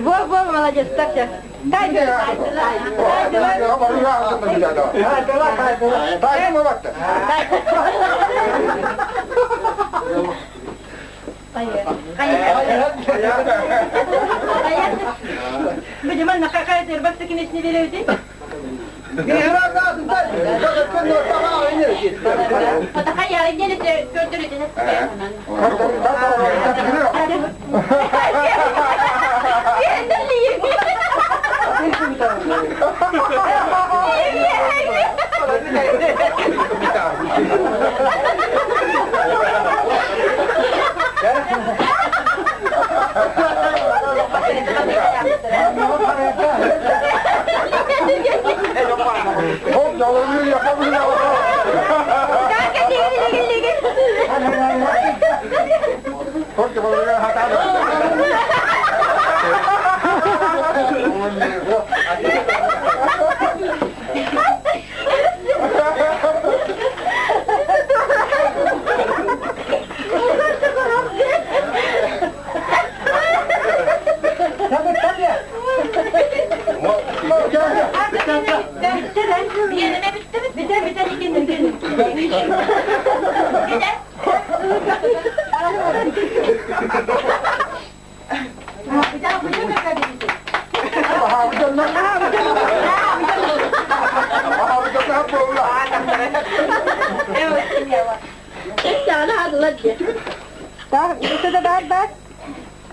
Во, во, молодец, так сейчас. Дай, дай, Будем на какая то кинеш не верите?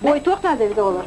Ой, туох надо это olur.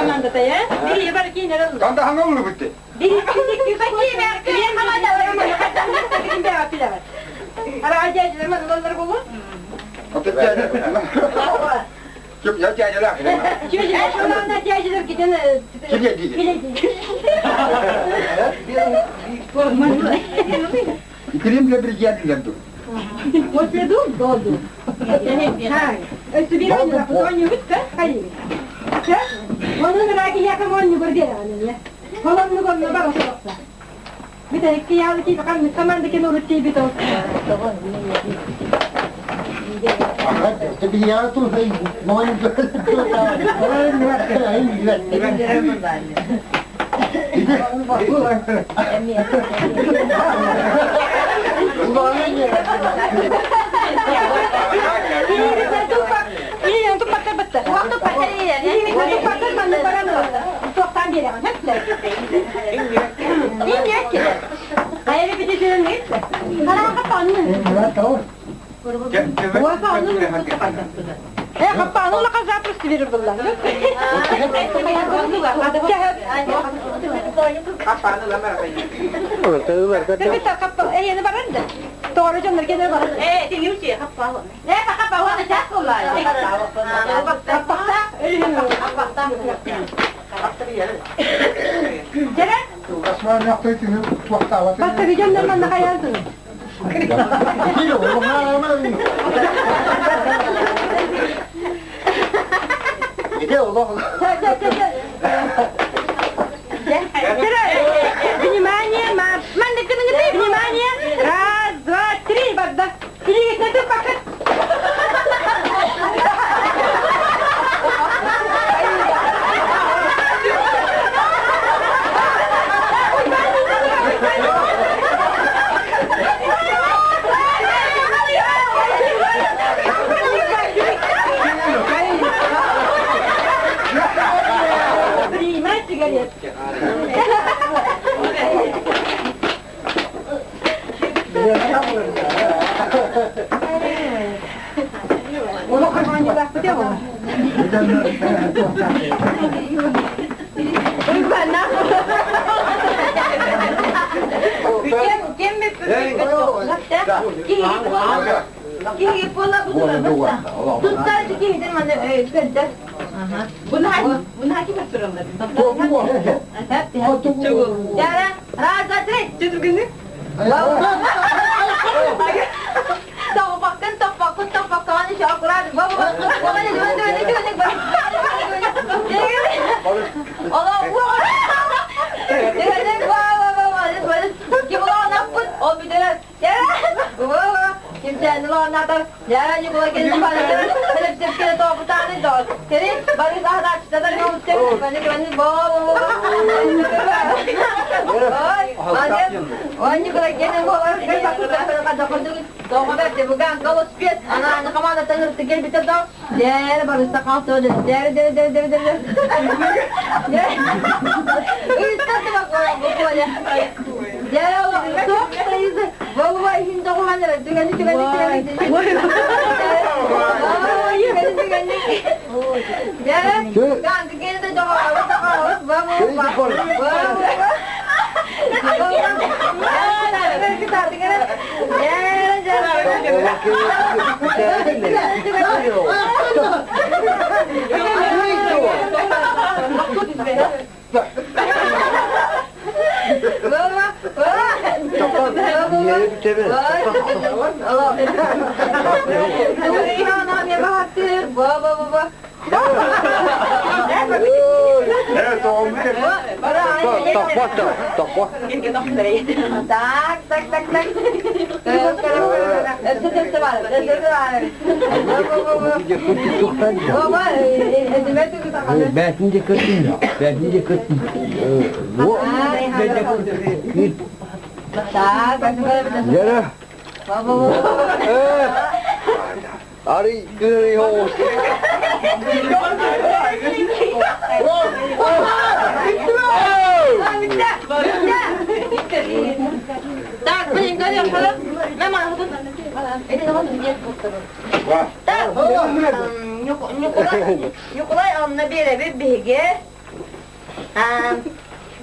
командата, э? Бери бар кейнер алды. Канда хаңа улы битти. Бери Ара ажажылар ма улар болу? Ким я дядя Чүжү дядялар кетен. Ким я дядя? Крем для бригады После дум долду. Өстү бир үттэ хайы. Onun раки якам он нюгор бере Холон нюгор бар осокса. Бите икки ялы ки кан команда кен урут бит ол. Doğru canlar gene var. Basta bir canlar manna kayardın. Внимание, марш! Внимание! Раз, два, три, барда! Три, на ты пока! Принимай сигарет. Onu kırmanı bak bu değil mi?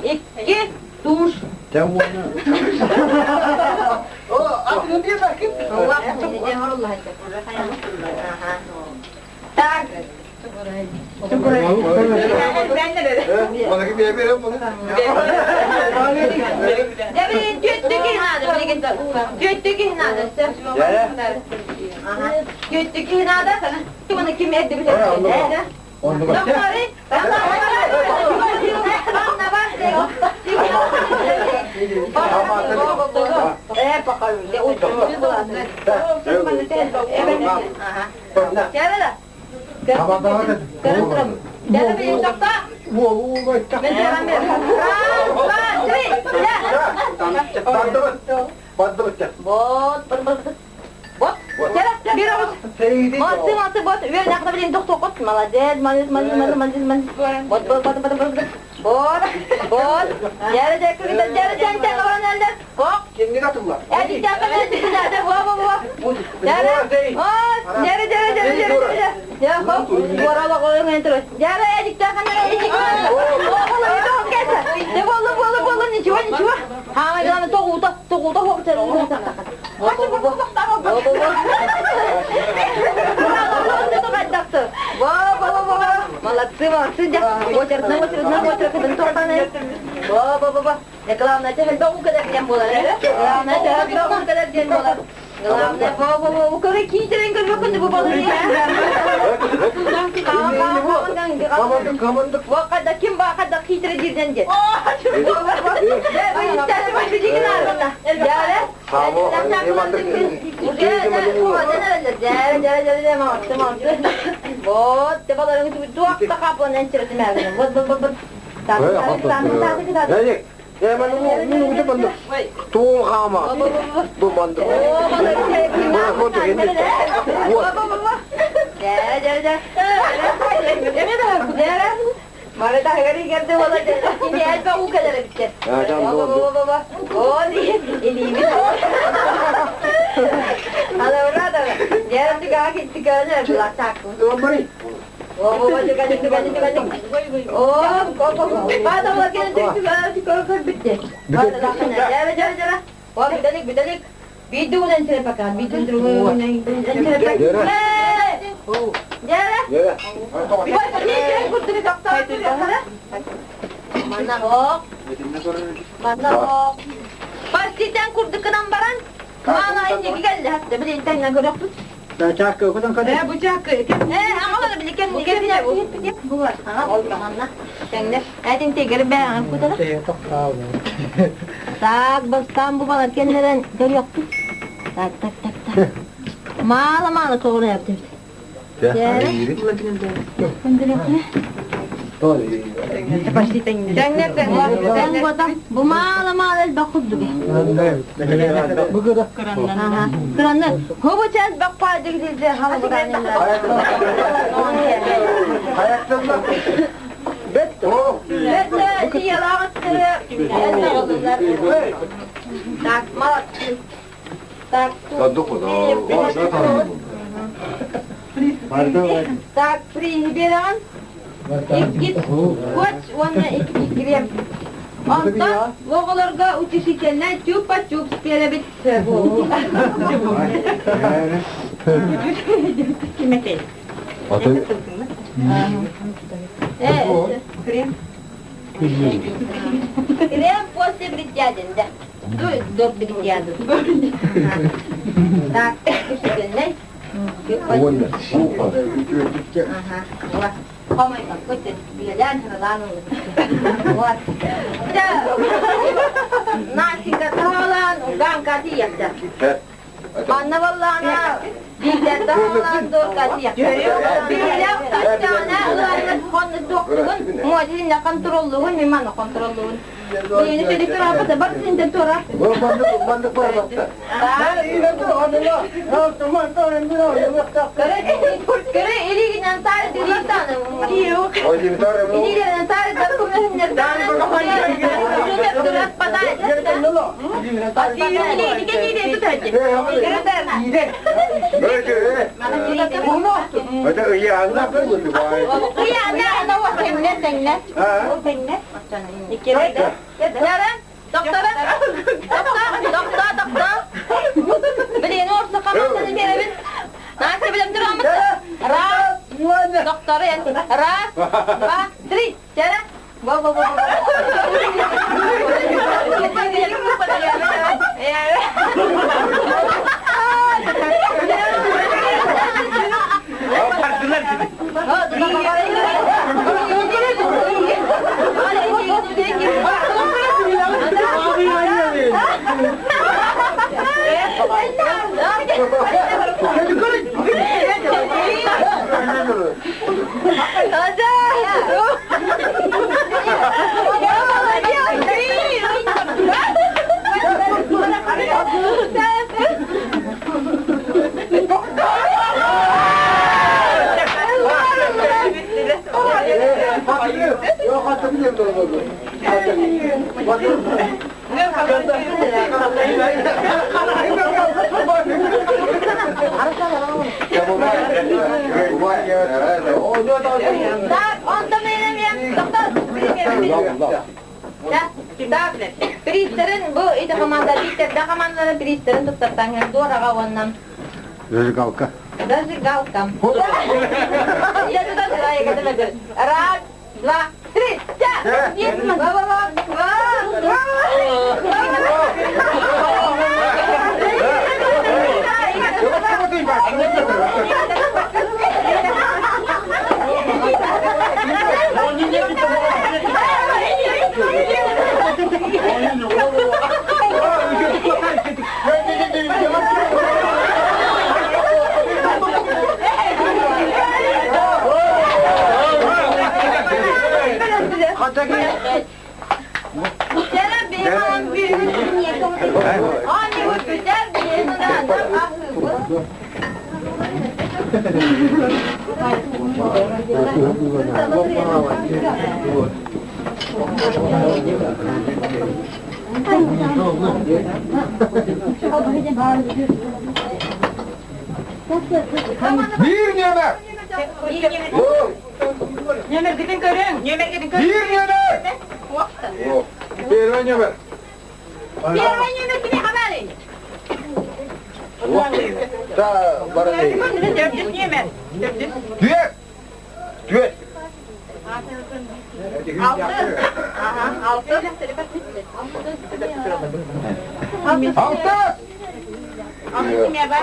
Икки туш. Так. Вот, вот, Молодцы, молодцы, вот, Молодец, молодец, молодец, молодец, молодец. Вот, вот, вот, вот, вот, вот. Вот, Ничего, ничего. Молодцы, молодцы, очередь, очередь, очередь, Во-во-во-во. Главное, это Главное, это Главное, во-во-во, какие Так, бастан бу балар кеннерен көрөктү. Так, так, так, так. Мало-мало коғуна yaptı. Bu мало-мало бакудду. Кыранны. Хобу чаз бакпа дегилде Так, молодцы. Так, Так, приберан. Икки скотч, он икки крем. Онтон оҕолорго утешительный чупа-чупс биэрэбит. Крем. Крем после бритья, да. До бритья. Так, утешительный. Ага. Вот. Нафига талан, уган катиякта. Манна валлана, биде талан до катиякта. Биде тачана, ылармыз хонны доктугун, модин контроллугун, миманы контроллугун. Мені сиди тура, бар синден тура. Көрө илигинен тары дилитаны. Илигинен тары документтер Раз, доктор, раз, два, три, четыре. Во, во, во, во. Так, он там Так, Приистерин бу ити команда Викторда командалары приистерин туттартаң дуораға оннан. Зажигалка. Зажигалка. Я туда Раз, два, три, четыре. Ва, ва, ва, ва, Bir nömer! Нөмергитин көрүң, нөмергитин көрүң. Bir nömer! Первый нөмер. Первый нөмер кими хабары? Да, барады. Төрдүс нөмер. Төрдүс. Түет! Түет! Алты. Ага, алты. Алты! Алты киме бар?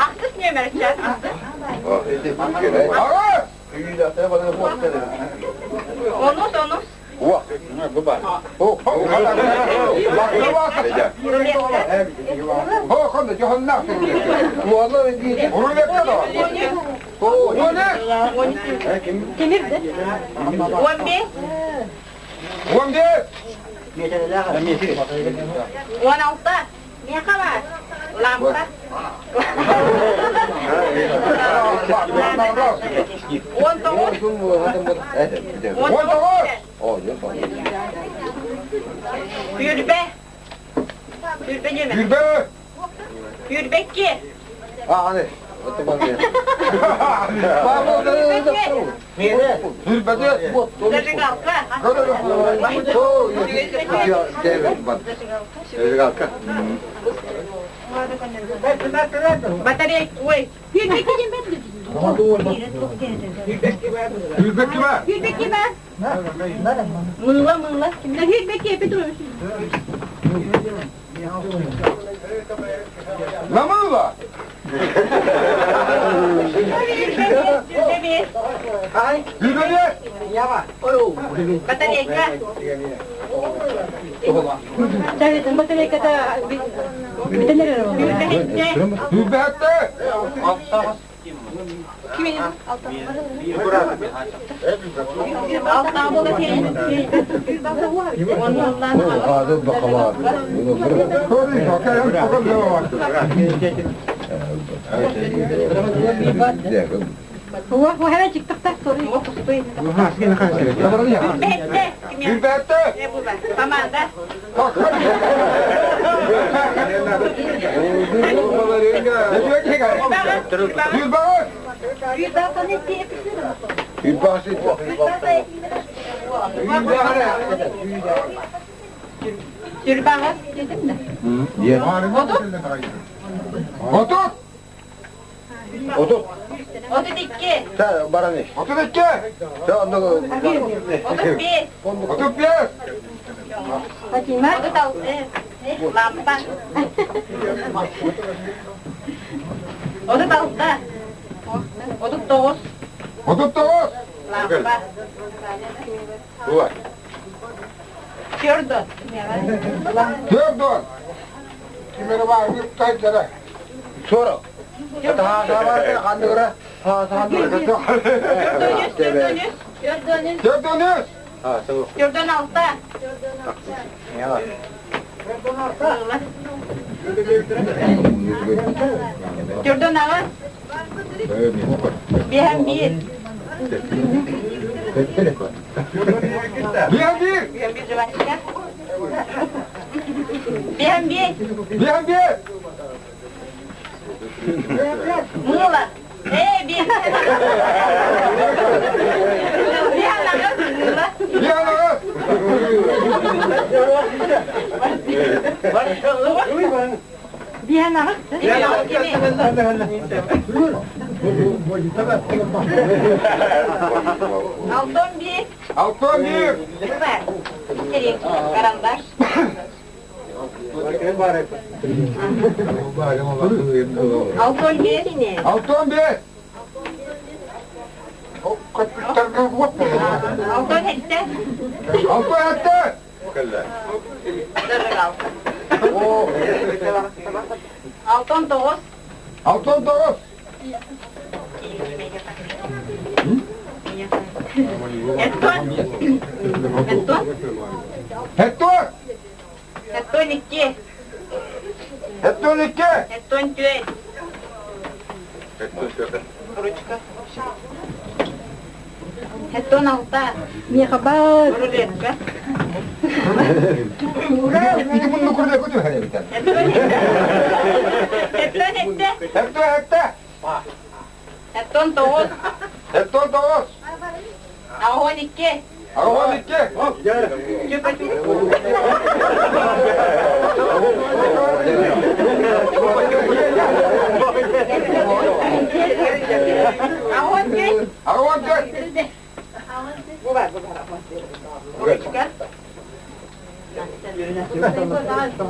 Ахтыс нөмер сейчас. Ахтыс. Ағас! Онус, онус. Он бес. Он алты. Меха бар. Лампа. Он тоғыз. Он тоғыз. Хүрбе. Хүрбе нөмер. Хүрбекке. Зажигалка. Батарейка. Ой. Hürbeki ben. Mılla mılla. Hürbeki Petrovich. Намыла! Хүрбе бес. Хүрбе! Батарейка. Батарейкада битенер. Хүрбе хетте. Хүрбе хетте! Түрбаҕас дедим да. 30. 30. 32. Sen баран iş. 32. Sen ondan 35. 35. Fatima. 36. Лампа. 36. 39. 39. Лампа. Var. Çördü. Dört. Kimleri var? Bir tane. Sonra. Ha ha ha ha ha Dördün üst. Dört üst. Ha tamam. Dördün altı. Dördün ağız. Bir hem bir. Bir hem bir. Bir hem bir жвачка. Bir hem bir. Bir hem bir. Мыло. Bir. Bir hem ağız. Мыло. Bir hem ağız. Bir hem ağız. Bir hem ağız. Алтон bir. Altı bir. Var. Керек карандаш. Алтон bir. Altı bir. O kaçmışlar Алтон etте. Altı etti. Алтон тоғыз. Altı dokuz. Эттон. Эттон. Hector. Эттон икки. Hector iki. Эттон түөт. Ручка. Эттон алта. Мехабат. Рулетка. İki bunu kurda kutu hele bir tane. Эттон Эттон этте. Hector hector. Эттон тоғыз. Hector dokuz. Аон икки. Ağon iki. Аон түөт. Ağon dört. Ручка.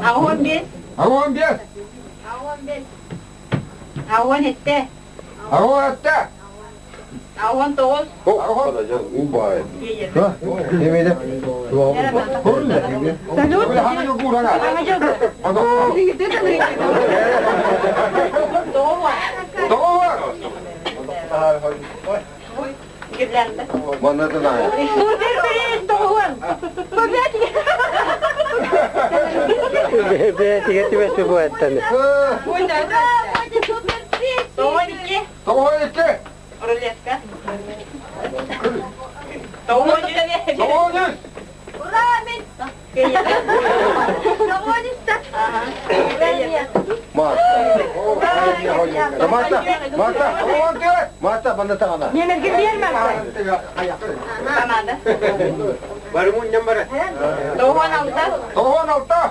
Аон бес. Ağon bir. Аон этте. Ağon etti. Аон тоғыз. Ağon. Салют. Böyle hangi kurana? Тоғыз. Doğru. Гирлянда. Супер приз, Тоғын. Тоғыз икки. Doğru iki. Рулетка. Тоғыз. Doğru üç. Ура, мен. Marta, Marta, Ağon dört. Marta bana tağına. Мен бермem. Помада. Тоғыз алты. Doğru altı.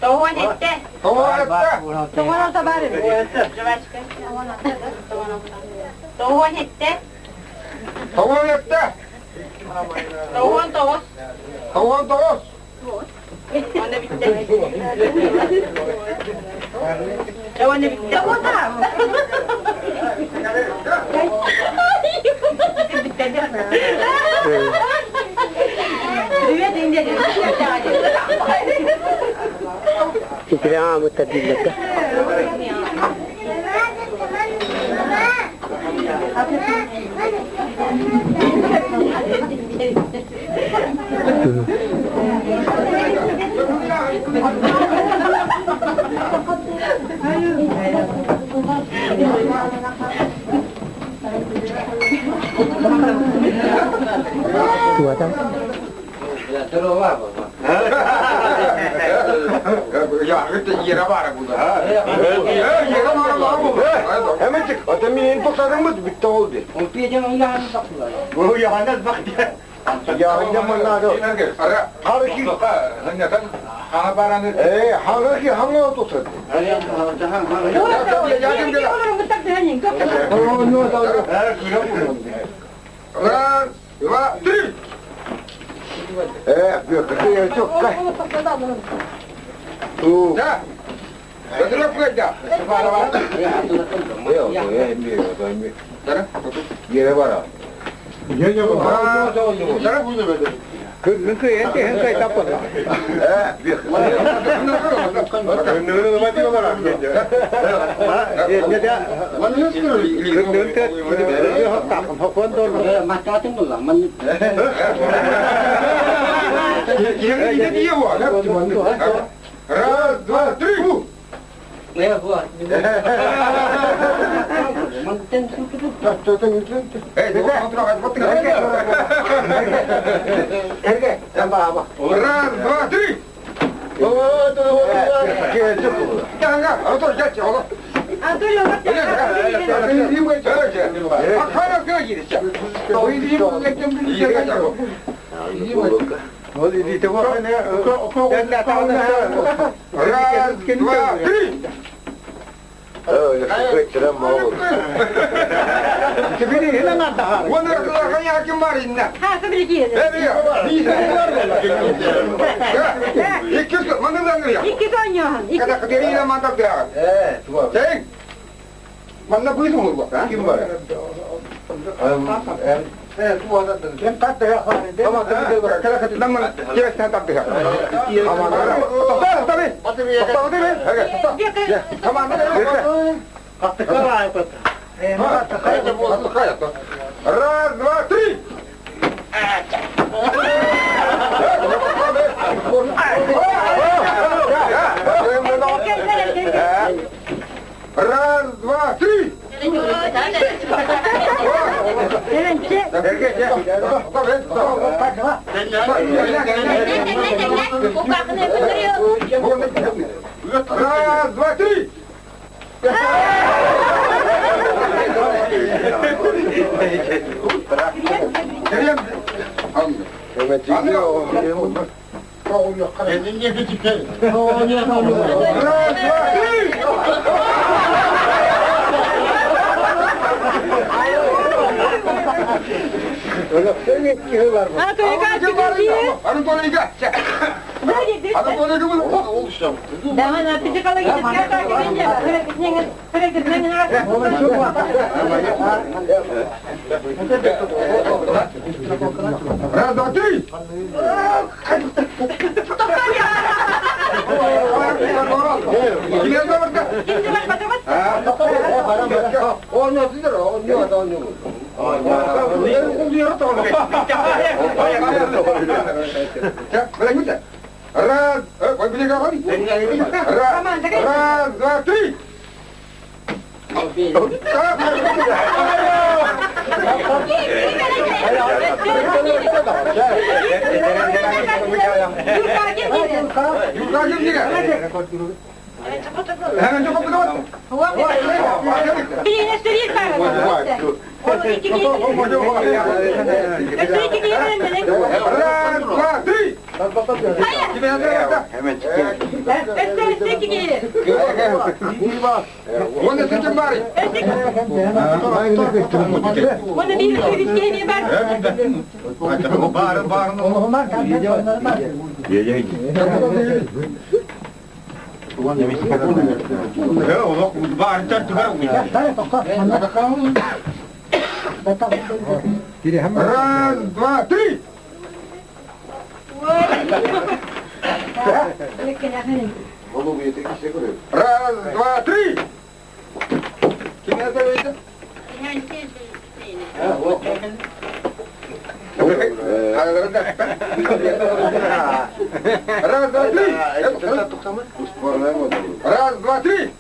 Тоғыз етте. Doğru etti. Тоғын алта бар еді. Жвачка. Тоғыз етте. Doğru etti. Тоғыз тоғыз. Doğru dokuz. Оны бітті. Оны бітті. Привет, Индия. İkram mutadillete. Раз, два, три! Да! Раз, два, три! Раз, два, три! Раз, два, три! Раз, два, три! Раз, два, три! Раз, два, три! Раз, два, три! Раз, два, три! Раз, раз, два, три! Раз, два, три! Раз, два, три! Раз, два, три! Раз, два, три. Раз, два, три.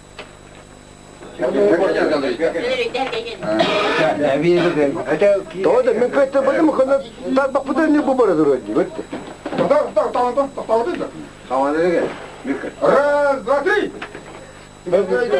Тоҕо мен көттө бардым хана тарбакпыта не бу бара турар дии бетте. Раз, два, три. Раз, два, три.